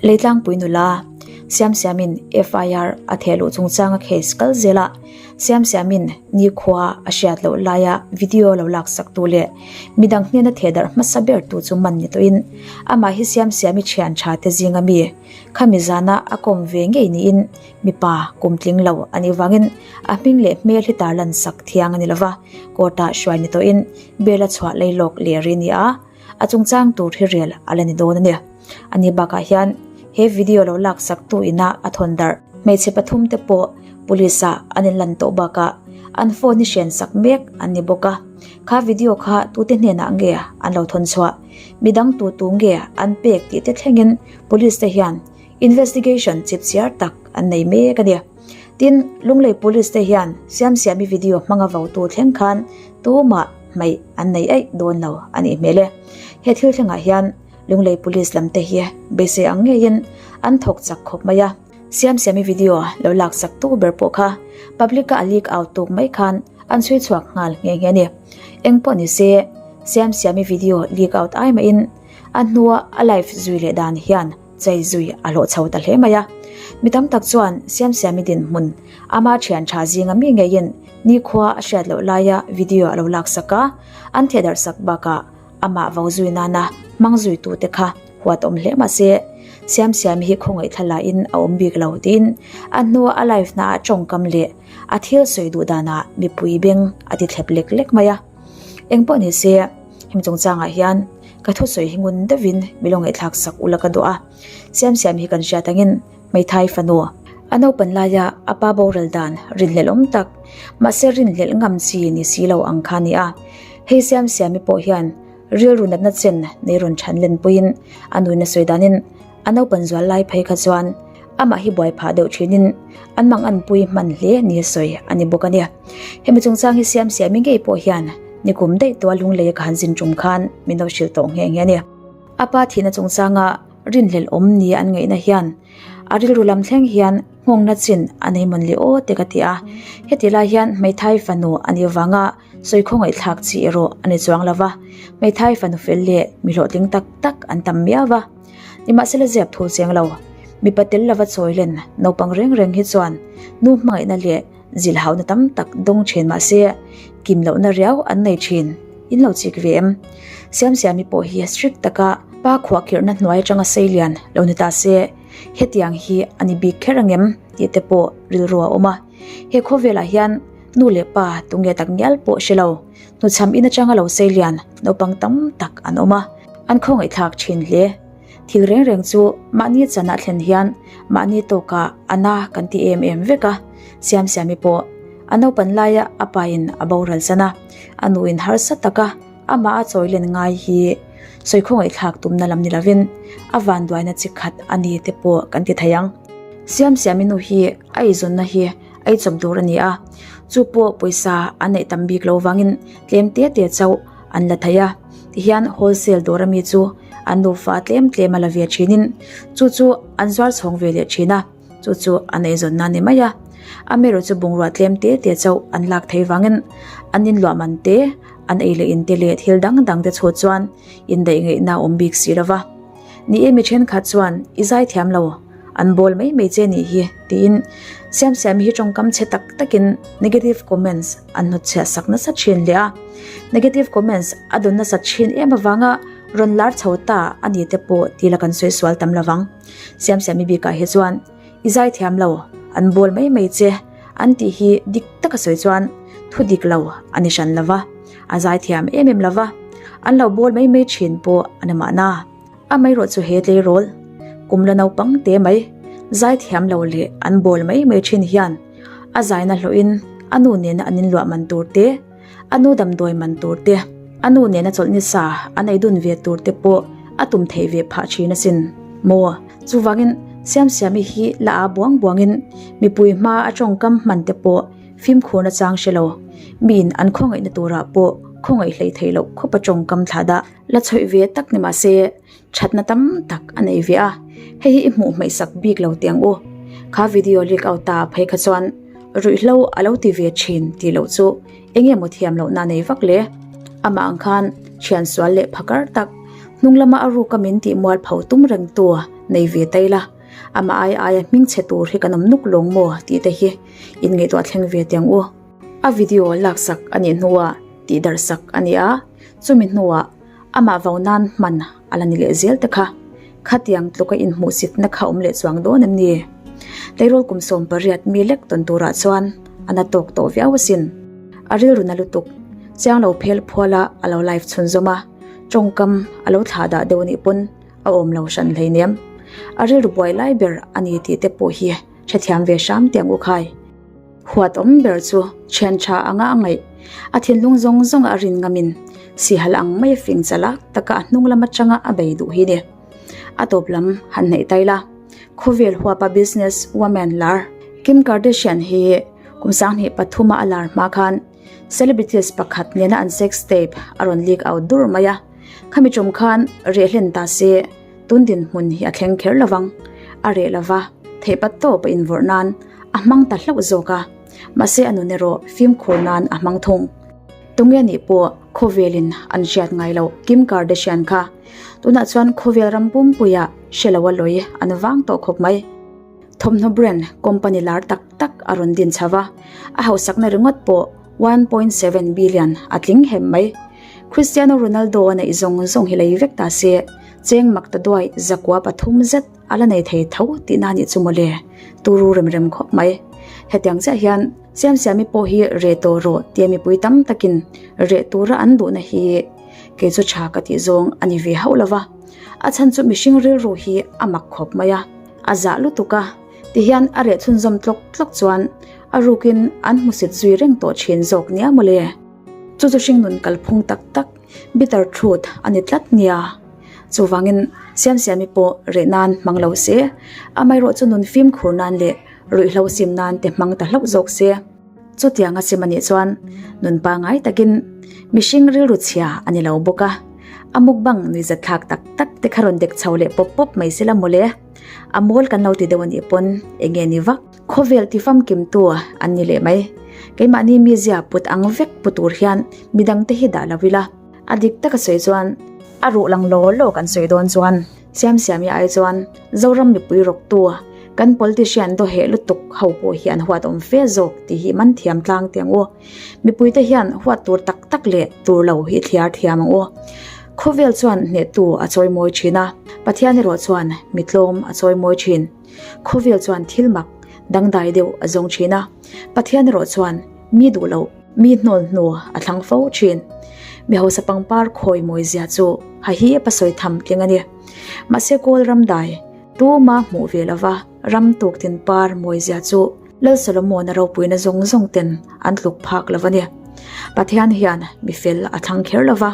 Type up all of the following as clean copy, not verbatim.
Leitlangpui nula Siamsiamin FIR a theh luh chungchanga case kal zelah Siamsiamin nikhua a hriat loh laia video lo laksak tu leh midang hnena theh darh hmasa ber tu chu man ni tawhin amah hi Siamsiami thian tha te zinga mi khami zana a kawm ve ngei niin mipa kum tling lo a nih vangin a hming leh hmel hi tarlan sak thiang a ni lova, court ah hruai ni tawhin bail a chhuah lei lawk leh ri ni a. A chungchang tur hi rel a la ni dawn a ni. Ani bakah hian he video lo laksak tu ina a thawn darh hmeichhe pathum te pawh police ah an inlan tawh bakah an phone hi hren sak mek an ni bawk a. Kha video kha tute hnenah nge an lo thawn chhuah? Midang tu tu nge an pek tih te thlengin police te hian investigation chipchiar tak an nei mek a ni. Tin, Lunglei Police te hian Siamsiami video hmanga votu thleng khan tumah hmaih an nei aih dawn lo a nih hmel e. He thil thlengah hian Lunglei Police lam te hi beisei ang ngeiin an thawk chak khawp mai a. Siamsiami video lo laksak tu ber pawh kha public a a leak out tuk mai khan an chhui chhuak nghal nghe nghe a ni. Engpawh ni se, Siamsiami video leak out ai mahin a hnua a live zui leh dan hian chei zui a hlawh chho ta hle mai a. Mi tam tak chuan Siamsiami dinhmun ama thian tha zinga mi ngeiin nikhua a hriat loh laia video a lo laksak a, an thehdarh sak bakah amah vo zui nana hmang zuitute kha huat awm hle mah se Siamsiami hi khawngaih thla lahin a awm bik lo tiin a hnua a live hnaah tawngkam leh a thil sawi duh danah mipui beng a ti thlep lek lek mai a. Engpawh ni se hemi chungchangah hian Ka thusawi hi ngun deuhin mi lo ngaihthlak sak ula ka duh a, Siamsiam hi kan hriat angin hmeithai fanu a naupan laia a pa boral dan rinhlelh awm tak, mahse rinhlelh ngam chi ni si lo ang kha a ni a. Hei Siamsiami pawh hian rilru natna chen nei rawn chhan lenpuiin a nuina sawi danin a naupan zual lai phei kha chuan amah hi buai phah deuh thinin an mang anpui hman hle ni a sawi a ni bawk a ni. Hemi chungchang hi Siamsiami ngei pawh hian nikum daih tua lunglei a ka han zin tum khan min lo hrilh tawh nghe nghe a ni. A pa thihna chungchanga rinhlelh awm ni an ngaihna hian a rilru lam thleng hian nghawngna chin a nei mawn leh aw te ka ti a. Heti lai hian hmeithai fanu a nih vanga sawi khawngaihthlak chi erawh a ni chuang lo va, hmeithai fanu fel leh mi hlawhtling tak tak an tam miau va. Nimahsela ziak thul cheng lo, mipa tel lova chawi len naupang reng reng hi chuan nu hmangaihna leh zilhauna tam tak dawng thin mahse kim lohna riau an nei thin. In lo chik ve em? Siamsiami pawh hi strict taka pa khuahkhirhna hnuai atanga sei lian lo ni ta se hetiang hi a ni bik kher angem tih te pawh rilru a awm a. He khawvelah hian nu leh pa tunge tak ngial pawh hre lo, hnuchham in atanga lo sei lian naupang tam tak an awm a. An khawngaihthlak thin hle. Thil reng reng chu mahni chanah thlen hian mahni tawkah a na kan ti em em vek a, Siamsiami pawh a naupan laia a pain a boral san a, a nuin harsa taka amah a chawi len ngai hi sawi khawngaihthlak tumna lam ni lovin a vanduaina chi khat a ni te pawh kan ti thei ang. Siamsiami nu hi a eizawnna hi a eichawp dur a ni a, chu pawh pawisa a neih tam bik lo vangin tlem te te chauh an la thei a, tihian wholesale dawr ami chu an nufa tlem tlem a la ve thinin chu chu an zuar chhawng ve leh thin a, chu chu an eizawnna a ni mai a. Amaherawh chu bungrua tlem te te chauh an lak thei vangin an inluah man te, an ei leh in te leh thil dang dang te chhut chuan indaih ngaihna a awm bik si lo va. Ni e mi thenkhat chuan i zai thiam lo, an bawl mai mai che nih hi tiin Siamsiami hi tawngkam chhe tak takin negative comments an hnutchhiah sak nasa thin leh a, negative comments a dawn nasa thin em avanga rawn lar chho ta a ni te pawh ti la kan sawi sual tam lovang. Siamsiami bikah hi chuan i zai thiam lo, an bawl mai mai che an tih hi dik taka sawi chuan thu dik lo a ni hran lova, a zai thiam em em lova, an lo bawl mai mai thin pawh a ni mahna. Amaherawh chu he tleirawl kum la naupang te mai zaithiam lo leh an bawl mai mai thin hian a zaina hlawhin a nu nena an inluah man tur te, a nu damdawi man tur te, a nu nena chawlh nisa an ei dun ve tur te pawh a tum theih ve phah thin asin maw. Chuvangin Siamsiami hi la a buang buangin mipui hma a tawngkam hman te pawh fimkhurna chang hre lo, miin an khawngaihna turah pawh khawngaih hleih theih loh khawpa tawngkam thlah dah. La chhawih ve tak ni mahse thatna tam tak a nei ve a, hei hi i hmuh hmaihsak bik lo teh ang u. Kha video leak out ta phei kha chuan ruihhlo a lo ti ve thin tih loh chu eng nge maw thiam lohna a nei vak le? Amah ang khan thian sual leh phakar tak hnung lama a ruka min tih mual pho tum reng tu. nei ve ta ila, amah ai aia hmingchhe tur hi kan awm nuk lawng maw tih te hi inngaihtuah thleng ve teh ang u. A video laksak a nih hnuah tihdarhsak a ni a, chumi hnuah amah vau nan hman a la ni leh zel te kha. Khatiang tluka inhmuhsitna kha awm leh chuang dawn em ni? Tleirawl kum 18 mi lek tawn turah chuan a na tawk tawh viau asin. A rilru na lutuk. Chiang lo phel phuala a lo live chhunzawm a, tawngkam a lo thlah dah deuh anih pawn a awm lo hran hleinem. A rilru buai lai ber a ni tih te pawh hi hrethiam ve hram tiang u khai. Huat awm ber chu thian tha anga a ngaih, a thinlung zawng zawnga a rin ngamin sihal ang mai a fing chalak taka a hnung lam atanga a bei duh hi ni. A tawp lam han hnaih tai la, khawvel huapa business woman lar Kim Kardashian hi kum 2003 a a lar hma khan celebrities pakhat nena an sex tape a rawn leak out dur mai a, khami tum khan reh hlen ta se Tun dinhmun hi a thleng kher lovang, a reh lova, theihpat tawp a invawrh nan a hmang ta hlauh zawk a, mahse a nun erawh fimkhur nan a hmang thung. Tunge nih pawh khawvelin an hriat ngai loh Kim Kardashian kha tunah chuan khawvel ram pumpuiah hre lo a lawi an vang tawh khawp mai. Thawmhnaw brand company lar tak tak a rawn din chho va, a hausakna ringawt pawh 1.7 billion a tling hem mai. Cristiano Ronaldo a neih zawng zawng hi lei vek ta se, cheng mak ta duai zakua pathum zet a la nei thei tho tihna a nih chu mawle, turu rem rem khawp mai. Hetiang chiah hian Siamsiami pawh hi reh tawh rawh tia mipui tam takin reh tura an duhna hi kei chu tha ka tih zawng a ni ve hauh lo va, a chhan chu mihring rilru hi a mak khawp mai a. A zah lutuk a, tihian a reh chhunzawm tlawk tlawk chuan a rukin an hmusit zui reng tawh thin zawk nia mawle. Chu chu hringnun kalphung tak tak, bitter truth a ni tlat nia. Chuvangin Siamsiami pawh reh nan hmang lo se, amaherawh chu nun fimkhur nan leh ruihhlo sim nan te hmang ta hlauh zawk se. Chutiang a sim a nih chuan nun pangngai takin mihring rilru chhia a ni lo bawk a, a mukbang nuihzatthlak tak tak te kha rawn dek chho leh pawp pawp mai sela mawle. A mawl kan lo ti deuh a nih pawn eng nge ni vak. Khawvel ti famkimtu an ni leh mai. Keimahni mizia put ang vek pu tur hian midangte hi dah lo ila. A dik taka sawi chuan a ruh lang law law kan sawi dawn chuan Siamsiami ai chuan Zoram mipui rawktu kan politician dawheh lutuk ho pawh hi an huat awm fe zawk tih hi man thiam tlang teh ang u. Mipuite hian huat tur tak tak leh tur lo hi thliar thiam ang u. Khawvel chuan hnehtu a chawimawi thin a, Pathian erawh chuan mitlawm a chawimawi thin. Khawvel chuan thil mak dangdai deuh a zawng thin a, Pathian erawh chuan mi duh loh, mi hnawl hnu a thlang fo thin. Mi hausa pangpar khawi mawi zia chu ha hi a pasawi tham tling a ni. Mahse kawl ram dai tuma hmuh ve lova ram tuk tin par mawi zia chu Lal Solomon-a ropuina zawng zawng ten an tluk phak lo a ni. Pathian hian mi fel a thlang kher lova,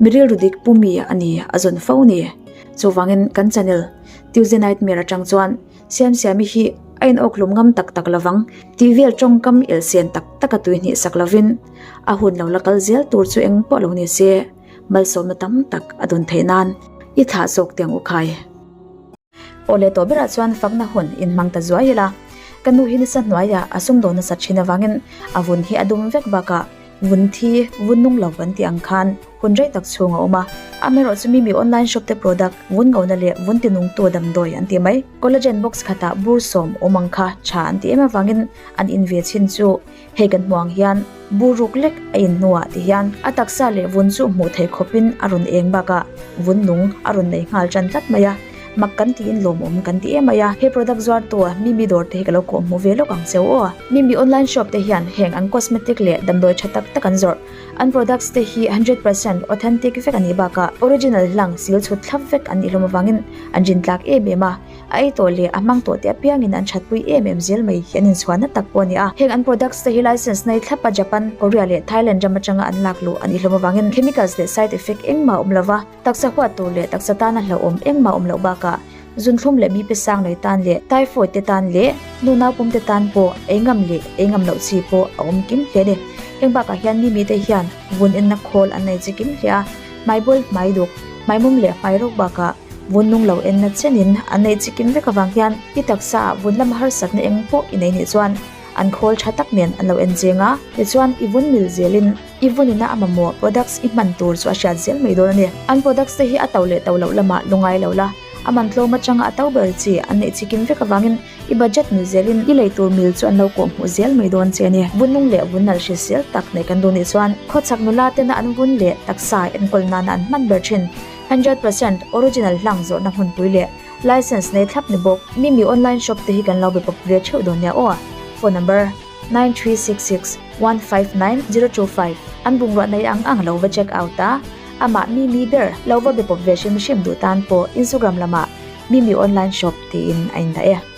mi rilru dik pu mi a ni a zawn fo ni. Chuvangin kan channel Tuesday Nightmare atang chuan Siamsiami hi a inawkhlum ngam tak tak lovang tih vel tawngkam elhsen tak taka tuihnih sak lovin a hun lo la kal zel tur chu eng pawh lo ni se malsawmna tam tak a dawn theih nan i thlah zawk teh ang u khai. Aw leh tawh berah chuan fakna hun inhmang ta zuai ila, ka nu hi nasa hnuaiah a sumdawn nasa thin avangin a vun hi a dum vek bakah vun thi, vun nung lo kan tih ang khan hun rei tak chhung a awm a. Amaherawh chu Mimi online shop te product vun ngona leh vun tinungtu damdawi an ti mai. Collagen box khatah bur sawm awm ang kha tha an ti em avangin an in ve chhin chu hei kan hmuh ang hian bur ruk lek a in hnuah ti hian a taksa leh vun chu hmuh theih khawpin a rawn eng bakah vun nung a rawn nei nghal tan tlat mai a. Mak kan tiin lawmawm kan ti em mai a, he product zuartu Mimi dawr te hi ka lo kawh hmuh ve lawk ang cheu aw. Mimi online shop te hian heng an cosmetic leh damdawi tha tak tak an zawrh. An products te hi 100% authentic vek a nih bakah original hlang sil chhut thlap vek an nih hlawm avangin an rin tlak em em a. A ei tawh leh a hmang tawh te apiangin an thatpui em em zel mai hi an inchhuahna tak pawh a ni a. Heng an products te hi license nei thlapa Japan, Korea leh Thailand ram atanga an lak luh a nih hlawm avangin chemicals leh side effect engmah a awm lova. Taksa huat tur leh taksa tana hlauhawm engmah awm loh bakah zunthlum leh mi pe sang nei tan leh typhoid te tan leh nu naupum te tan pawh ei ngam leh ei ngam loh chi pawh a awm kim hle a ni. Heng bakah hian mi mite hian vun enna khawl an nei chi kim hle a, hmaibawl, hmaiduk, hmaimum leh hmairawk bakah vun nung lo enna chenin an nei chi kim vek avang hian i taksa ah vun lama harsatna eng pawh i nei nih chuan an khawl tha tak nen an lo en cheng a, tichuan i vun mil zelin i vunina a mamawh products i hman tur chu a hriat zel mai dawn a ni. An products te hi a to leh to loh lamah lungai lo la, A man tlawm atanga a to ber chi an neih chikim vek avangin i budget mil zelin i lei tur mil chu an lo kawh hmuh zel mai dawn che a ni. Vun nung leh vun nalh hrisel tak nei kan duh nih chuan khawchhak nula tena an vun leh taksa enkawl nana an hman ber thin 100% original hlang zawrhna hmunpui leh License nei thlap ni bawk. Mimi online shop te hi kan lo be pawp ve theuh dawn nia aw. Phone number, 9366 159 025 An bungrua nei ang ang lo va check out a, amah Mimi ber lo va be pawp ve hrim hrim duh tan pawh Instagram lamah Mimi online shop tiin a indah e.